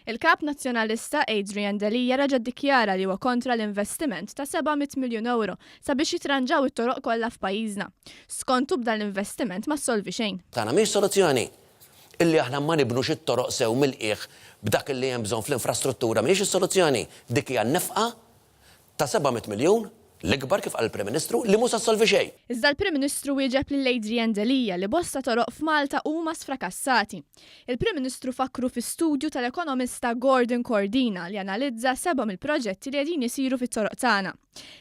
Il-Kap Nazzjonalista Adrian Delia reġa' ddikjara li huwa kontra l-investiment ta' 700 miljun ewro sabiex jitranġaw it-toroq kollha f'pajjiżna. Skontu b'dan l-investiment ma ssolvi xejn. Tagħna mhijiex soluzzjoni. Illi aħna ma nibnux it-toroq sew mill-qiegħ b'dak illi hemm bżonn fl-infrastruttura mhijiex is-soluzzjoni. Dik hija nefqa ta' 700 miljun, l-ikbar kif qal il-Prim Ministru, li mhu se ssolvi xejn. Iżda l-Prim Ministru wieġeb lil Adrian Delia li bosta toroq f'Malta huma sfrakassati. Il-Prim Ministru fakkru fi studju tal-ekonomista Gordon Cordina li analizza sebgħa mill-proġetti li qegħdin isiru fit-toroq tagħna.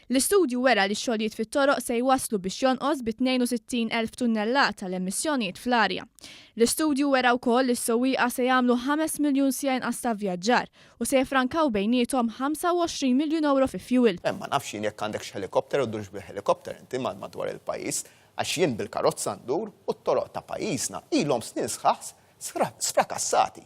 L-istudju wera li x-xogħlijiet fit-toroq se jwasslu biex jonqos bi 62 elf tunnellata l-emissjonijiet fl-arja. L-istudju wera wkoll li s-sewwieqa se jagħmlu 5 miljun siegħa inqas ta' vvjaġġar u se jiffrankaw bejniethom 25 miljun ewro fi fjuwil. Ma nafx jien jekk għandekx helikopter u ddurx bil-helikopter inti madwar il-pajjiż, għax jien bil-karozza ndur u t-toroq ta' pajjiżna ilhom snin sħaħ sfrakassati.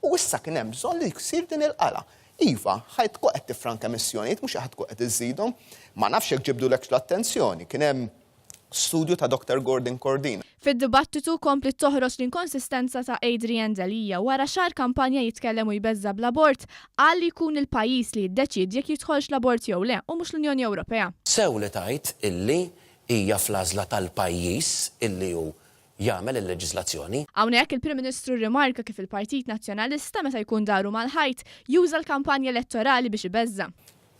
U issa kien hemm bżonn li jsir din il-qala. Iva, ħa tkun qed tiffranka emissjonijiet mhux ħa tkun qed iżżidhom. Ma nafx jekk ġibdulekx l-attenzjoni, kien hemm studju ta' Doctor Gordon Cordina. Fid-dibattitu kompliet toħroġ l-inkonsistenza ta' Adrian Delia. Wara xahar kampanja jitkellem u jbeżża' bl-abort, qal li jkun il-pajjiż li jiddeċiedi jekk jidħolx l-abort jew le u mhux l-Unjoni Ewropea. Sew li tgħid illi hija fl-għażla tal-pajjiż illi hu jagħmel il-leġiżlazzjoni. Hawnhekk il-Prim Ministru rrimarka kif il-Partit Nazzjonalista meta jkun daru mal-ħajt, juża l-kampanja elettorali biex ibeżża'.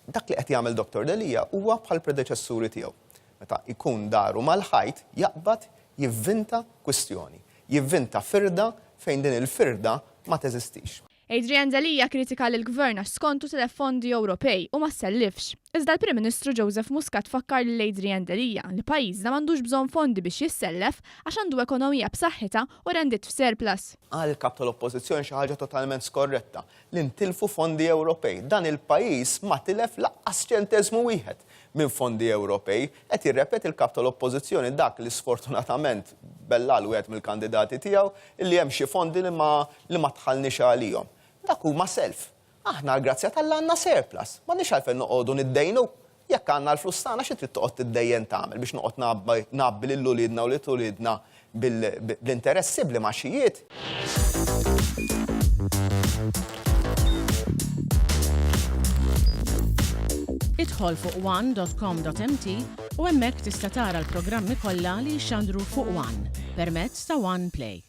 Dak li qed jagħmel Dottor Delia huwa bħall-predeċessuri tiegħu. Meta jkun daru mal-ħajt jaqbad jivvinta kwistjoni, jivvinta firda fejn din il-firda ma teżistix. Adrian Delia kkritika lill-Gvern għax skontu tilef fondi Ewropej u ma ssellifx. Iżda l-Prim Ministru Joseph Muscat fakkar lil Adrian Delia li pajjiżna m'għandux bżonn fondi biex jissellef għax għandu ekonomija b'saħħitha u rendit f'surplus. Qal il-Kap tal-Oppożizzjoni xi ħaġa totalment skorretta, li ntilfu fondi Ewropej. Dan il-pajjiż ma tilef lanqas ċenteżmu wieħed minn fondi Ewropej. Qed jirrepeti l-Kap tal-Oppożizzjoni dak li sfortunatament bellagħlu wieħed mill-kandidati tiegħu illi hemm xi fondi li ma li ma dħalniex għalihom. Dak huma self. Aħna għall-grazzja t'Alla għandna surplus. M'għandniex għalfejn noqogħdu niddejnu. Jekk għandna l-flus tagħna xi trid toqgħod tiddejjen tagħmel biex noqgħod ngħabbi lil uliedna u lil uliedna bl-interessi, bl-imgħaxijiet? Idħol fuq one.com.mt u hemmhekk tista' tara l-programmi kollha li jixxandru fuq One permezz ta' One Play.